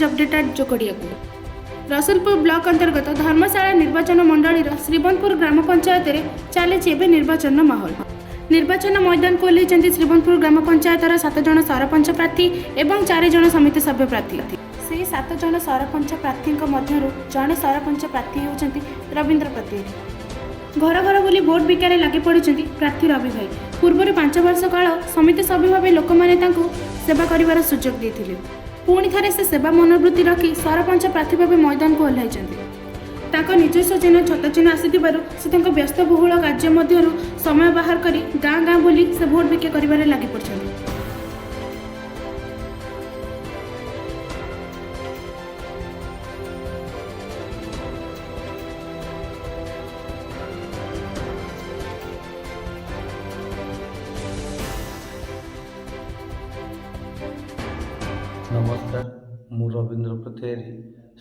Update at ଯୋକଡ଼ିଆକୁ। Rasulpur block ଅନ୍ତର୍ଗତ ଧର୍ମଶାଳା ନିର୍ବାଚନ ମଣ୍ଡଳୀର ଶ୍ରୀବନ୍ତପୁର ଗ୍ରାମ ପଞ୍ଚାୟତରେ ଚାଲିଛି ଏବେ ନିର୍ବାଚନର ମାହୋଲ। ନିର୍ବାଚନ ମଇଦାନକୁ ଓହ୍ଲାଇଛନ୍ତି ଶ୍ରୀବନ୍ତପୁର ଗ୍ରାମ ପଞ୍ଚାୟତର 7 ଜଣ ସରପଞ୍ଚ ପ୍ରାର୍ଥୀ ଏବଂ 4 ଜଣ ସମିତି ସଭ୍ୟ ପ୍ରାର୍ଥୀ। ସେହି 7 ଜଣ ସରପଞ୍ଚ ପ୍ରାର୍ଥୀଙ୍କ ମଧ୍ୟରୁ ଜଣେ ସରପଞ୍ଚ ପ୍ରାର୍ଥୀ ହେଉଛନ୍ତି ରବୀନ୍ଦ୍ର ପ୍ରତିହାରୀ। ଘର ଘର ବୁଲି ଭୋଟ ଭିକ୍ଷାରେ ଲାଗି ପଡ଼ିଛନ୍ତି ପ୍ରାର୍ଥୀ ରବି ଭାଇ। ପୂର୍ବରୁ 5 ବର୍ଷ କାଳ ସମିତି ସଭ୍ୟ ଭାବେ ଲୋକମାନେ ତାଙ୍କୁ ସେବା କରିବାର ସୁଯୋଗ ଦେଇଥିଲେ। ପୁଣି ଥରେ ସେ ସେବା ମନୋବୃତ୍ତି ରଖି ସରପଞ୍ଚ ପ୍ରାର୍ଥୀ ଭାବେ ମଇଦାନକୁ ଓହ୍ଲାଇଛନ୍ତି। ତାଙ୍କ ନିଜସ୍ୱ ଚିହ୍ନ ଛତା ଚିହ୍ନ ଆସିଥିବାରୁ ସେ ତାଙ୍କ ବ୍ୟସ୍ତବହୁଳ କାର୍ଯ୍ୟ ମଧ୍ୟରୁ ସମୟ ବାହାର କରି ଗାଁ ଗାଁ ବୁଲି ସେ ଭୋଟ ଭିକ୍ଷା କରିବାରେ ଲାଗି ପଡ଼ିଛନ୍ତି। ନମସ୍କାର, ମୁଁ ରବୀନ୍ଦ୍ର ପ୍ରତିହାରୀ,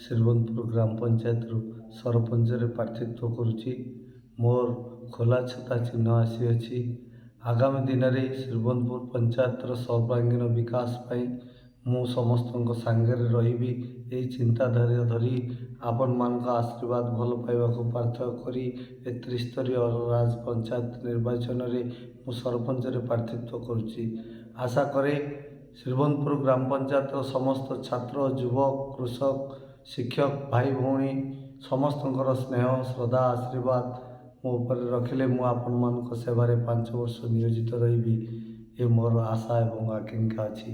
ଶ୍ରୀବନ୍ତପୁର ଗ୍ରାମ ପଞ୍ଚାୟତରୁ ସରପଞ୍ଚରେ ପ୍ରାର୍ଥୀତ୍ୱ କରୁଛି। ମୋର ଖୋଲା ଛତା ଚିହ୍ନ ଆସିଅଛି। ଆଗାମୀ ଦିନରେ ଶ୍ରୀବନ୍ତପୁର ପଞ୍ଚାୟତର ସର୍ବାଙ୍ଗୀନ ବିକାଶ ପାଇଁ ମୁଁ ସମସ୍ତଙ୍କ ସାଙ୍ଗରେ ରହିବି, ଏହି ଚିନ୍ତାଧାରା ଧରି ଆପଣମାନଙ୍କ ଆଶୀର୍ବାଦ, ଭଲ ପାଇବାକୁ ପ୍ରାର୍ଥନା କରି ଏ ତ୍ରିସ୍ତରୀୟ ରାଜ ପଞ୍ଚାୟତ ନିର୍ବାଚନରେ ମୁଁ ସରପଞ୍ଚରେ ପ୍ରାର୍ଥୀତ୍ୱ କରୁଛି। ଆଶା କରେ, ଶ୍ରୀବନ୍ତପୁର ଗ୍ରାମ ପଞ୍ଚାୟତର ସମସ୍ତ ଛାତ୍ର, ଯୁବକ, କୃଷକ, ଶିକ୍ଷକ ଭାଇ ଭଉଣୀ ସମସ୍ତଙ୍କର ସ୍ନେହ, ଶ୍ରଦ୍ଧା, ଆଶୀର୍ବାଦ ମୋ ଉପରେ ରଖିଲେ ମୁଁ ଆପଣମାନଙ୍କ ସେବାରେ 5 ବର୍ଷ ନିୟୋଜିତ ରହିବି, ଏ ମୋର ଆଶା ଏବଂ ଆକାଂକ୍ଷା ଅଛି।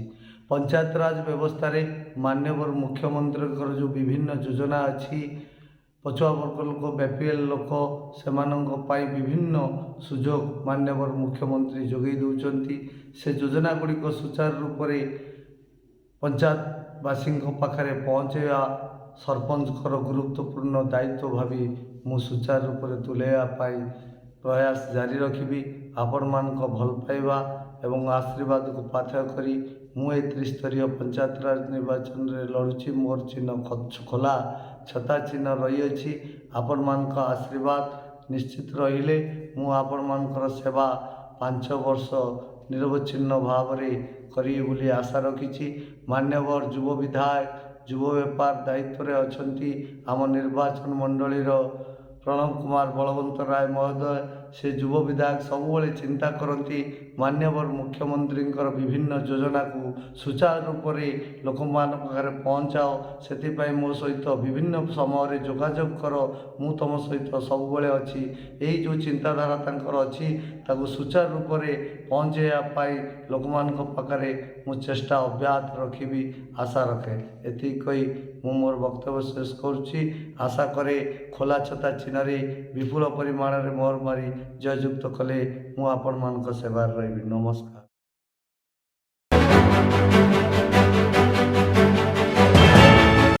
ପଞ୍ଚାୟତରାଜ ବ୍ୟବସ୍ଥାରେ ମାନ୍ୟବର ମୁଖ୍ୟମନ୍ତ୍ରୀଙ୍କର ଯେଉଁ ବିଭିନ୍ନ ଯୋଜନା ଅଛି, ପଛୁଆ ବର୍ଗ ଲୋକ, ବିପିଏଲ୍ ଲୋକ, ସେମାନଙ୍କ ପାଇଁ ବିଭିନ୍ନ ସୁଯୋଗ ମାନ୍ୟବର ମୁଖ୍ୟମନ୍ତ୍ରୀ ଯୋଗାଇ ଦେଉଛନ୍ତି। ସେ ଯୋଜନା ଗୁଡ଼ିକ ସୁଚାରୁ ରୂପରେ ପଞ୍ଚାୟତବାସୀଙ୍କ ପାଖରେ ପହଞ୍ଚାଇବା ସରପଞ୍ଚଙ୍କର ଗୁରୁତ୍ୱପୂର୍ଣ୍ଣ ଦାୟିତ୍ୱ ଭାବି ମୁଁ ସୁଚାରୁ ରୂପରେ ତୁଲାଇବା ପାଇଁ ପ୍ରୟାସ ଜାରି ରଖିବି। ଆପଣମାନଙ୍କ ଭଲ ପାଇବା ଏବଂ ଆଶୀର୍ବାଦକୁ ପାଥେୟ କରି ମୁଁ ଏ ତ୍ରିସ୍ତରୀୟ ପଞ୍ଚାୟତରାଜ ନିର୍ବାଚନରେ ଲଢ଼ୁଛି। ମୋର ଚିହ୍ନ ଖୋଲା ଛତା ଚିହ୍ନ ରହିଅଛି। ଆପଣମାନଙ୍କ ଆଶୀର୍ବାଦ ନିଶ୍ଚିତ ରହିଲେ ମୁଁ ଆପଣମାନଙ୍କର ସେବା 5 ବର୍ଷ ନିରବଚ୍ଛିନ୍ନ ଭାବରେ କରିବି ବୋଲି ଆଶା ରଖିଛି। ମାନ୍ୟବର ଯୁବ ବିଧାୟକ, ଯୁବ ବେପାର ଦାୟିତ୍ୱରେ ଅଛନ୍ତି ଆମ ନିର୍ବାଚନ ମଣ୍ଡଳୀର ପ୍ରଣବ କୁମାର ବଳବନ୍ତ ରାୟ ମହୋଦୟ। ସେ ଯୁବ ବିଧାୟକ ସବୁବେଳେ ଚିନ୍ତା କରନ୍ତି, ମାନ୍ୟବର ମୁଖ୍ୟମନ୍ତ୍ରୀଙ୍କର ବିଭିନ୍ନ ଯୋଜନାକୁ ସୁଚାରୁ ରୂପରେ ଲୋକମାନଙ୍କ ପାଖରେ ପହଞ୍ଚାଅ, ସେଥିପାଇଁ ମୋ ସହିତ ବିଭିନ୍ନ ସମୟରେ ଯୋଗାଯୋଗ କର, ମୁଁ ତୁମ ସହିତ ସବୁବେଳେ ଅଛି। ଏଇ ଯେଉଁ ଚିନ୍ତାଧାରା ତାଙ୍କର ଅଛି, ତାକୁ ସୁଚାରୁ ରୂପରେ ପହଞ୍ଚାଇବା ପାଇଁ ଲୋକମାନଙ୍କ ପାଖରେ ମୁଁ ଚେଷ୍ଟା ଅବ୍ୟାହତ ରଖିବି, ଆଶା ରଖେ। ଏତିକି କହି ମୁଁ ମୋର ବକ୍ତବ୍ୟ ଶେଷ କରୁଛି। ଆଶା କରେ, ଖୋଲା ଛତା ଚିହ୍ନରେ ବିପୁଳ ପରିମାଣରେ ମୋହର ମାରି ଜୟଯୁକ୍ତ କଲେ ମୁଁ ଆପଣମାନଙ୍କ ସେବାରେ ରହିବି। ନମସ୍କାର।